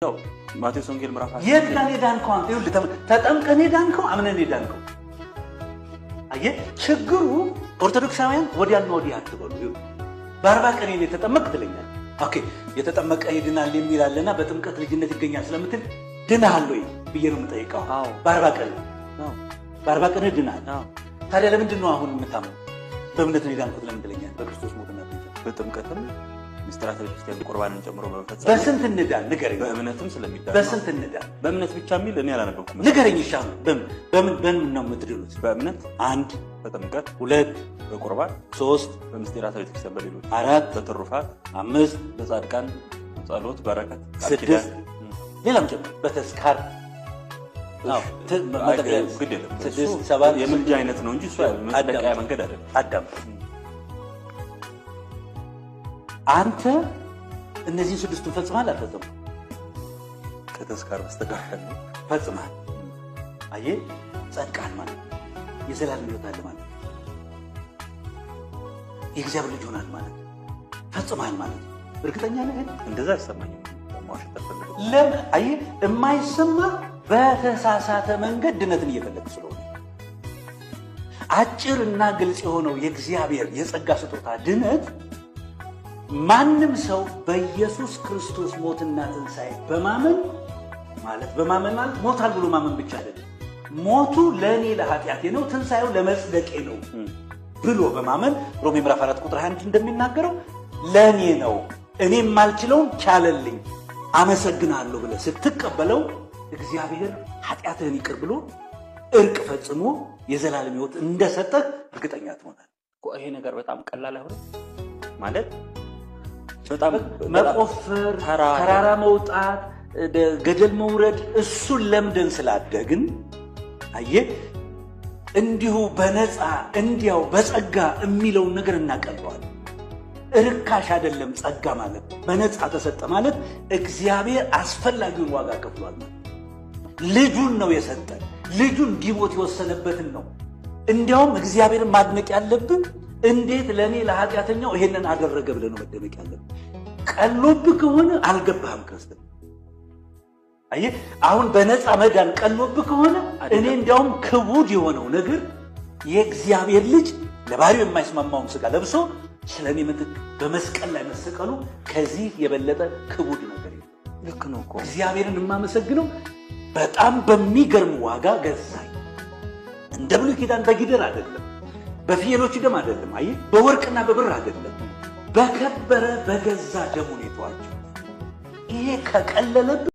ያው ማቴዎስ ወንጌል ምዕራፍ የት ጋር ነው የዳንከው? አንተ ይኸውልህ፣ ተጠምቀህ ነው የዳንከው? አምነህ ነው የዳንከው? አየህ፣ ችግሩ ኦርቶዶክሳውያን ወዲያና ወዲህ አትበሉ። ይኸውልህ፣ በ40 ቀን ነው የተጠመቅ ትለኛለህ። Okay፣ የተጠመቀ ይድናል የሚል አለና በጥምቀት ልጅነት ይገኛል ስለምትል ድነሃል ወይ ብዬ ነው የምጠይቀው። አዎ። በ40 ቀን አዎ። በ40 ቀን ድነሃል። አዎ። ታዲያ ለምንድን ነው አሁን የምታምነው? በእምነት ነው የዳንኩት ለምን ትለኛለህ? በክርስቶስ ሞትና ትንሣኤ። በጥምቀትም ምስጢራተ ቤተክርስቲያን ቁርባንን ጨምሮ በመፈጸም በስንት እንዳን ንገረኝ። በእምነትም ስለሚዳን በስንት እንዳን በእምነት ብቻ የሚል እኔ አላነበብኩም። ንገረኝ። እሺ፣ አሁን በምን ነው የምትድኑት? በእምነት፣ አንድ፣ በጥምቀት፣ ሁለት፣ በቁርባን፣ ሶስት፣ በምስጢራተ ቤተክርስቲያን፣ በሌሎች፣ አራት፣ በትሩፋት፣ አምስት፣ በጻድቃን ጸሎት፣ በረከት፣ ቃል ስድስት፣ ኪዳን። ሌላም ጨምር። በተስካር አዎ፣ መጠቅለያ። ግድ የለም። ስድስት፣ እሱ ሰባት፣ የምልጃ አይነት ነው እንጂ እሱ መጽደቂያ መንገድ አይደለም። አዳም፣ አንተ እነዚህን ስድስቱን ፈጽመሃል አልፈጸምኩም? ከተስካር በስተቀር ያለው። ፈጽመሃል። አየህ፣ ጸድቀሃል ማለት ነው። የዘላለም ሕይወት አለ ማለት ነው። የእግዚአብሔር ልጅ ሆናል ማለት ነው። ፈጽመሃል ማለት ነው። እርግጠኛ ነህ? እንደዛ አይሰማኝም። መዋሸት አልፈልግም። ለምን? አየህ፣ የማይሰማ በተሳሳተ መንገድ ድነትን እየፈለግ ስለሆነ። አጭር እና ግልጽ የሆነው የእግዚአብሔር የጸጋ ስጦታ ድነት ማንም ሰው በኢየሱስ ክርስቶስ ሞትና ትንሣኤ በማመን ማለት፣ በማመን ማለት ሞታል ብሎ ማመን ብቻ አይደለም። ሞቱ ለእኔ ለኃጢአቴ ነው፣ ትንሣኤው ለመጽደቄ ነው ብሎ በማመን፣ ሮሜ ምዕራፍ 4 ቁጥር 21 እንደሚናገረው፣ ለእኔ ነው፣ እኔ የማልችለውን ቻለልኝ፣ አመሰግናለሁ ብለህ ስትቀበለው እግዚአብሔር ኃጢአትህን ይቅር ብሎ እርቅ ፈጽሞ የዘላለም ሕይወት እንደሰጠህ እርግጠኛ ትሆናለህ። እኮ ይሄ ነገር በጣም ቀላል አይሆንም ማለት በጣም መቆፈር፣ ተራራ መውጣት፣ ገደል መውረድ እሱን ለምደን ስላደግን፣ አየህ፣ እንዲሁ በነፃ እንዲያው በጸጋ የሚለውን ነገር እናቀለዋለን። ርካሽ አይደለም ጸጋ ማለት። በነፃ ተሰጠ ማለት እግዚአብሔር አስፈላጊውን ዋጋ ከፍሏል ማለት ልጁን ነው የሰጠን። ልጁን እንዲሞት የወሰነበትን ነው። እንዲያውም እግዚአብሔርን ማድነቅ ያለብን እንዴት ለእኔ ለኃጢአተኛው ይሄንን አደረገ ብለህ ነው መደነቅ ያለብን። ቀሎብህ ከሆነ አልገባህም ክርስትና። አየህ፣ አሁን በነፃ መዳን ቀሎብህ ከሆነ፣ እኔ እንዲያውም ክቡድ የሆነው ነገር የእግዚአብሔር ልጅ ለባህሪው የማይስማማውን ስጋ ለብሶ ስለ እኔ ምትክ በመስቀል ላይ መሰቀሉ ከዚህ የበለጠ ክቡድ ነገር የለም። ልክ ነው እኮ። እግዚአብሔርን የማመሰግነው በጣም በሚገርም ዋጋ ገዛኝ። እንደ ብሉይ ኪዳን በጊደር አይደለም፣ በፍየሎች ደም አይደለም፣ አየህ፣ በወርቅና በብር አይደለም፣ በከበረ በገዛ ደሙ ነው የተዋጀው። ይሄ ከቀለለብህ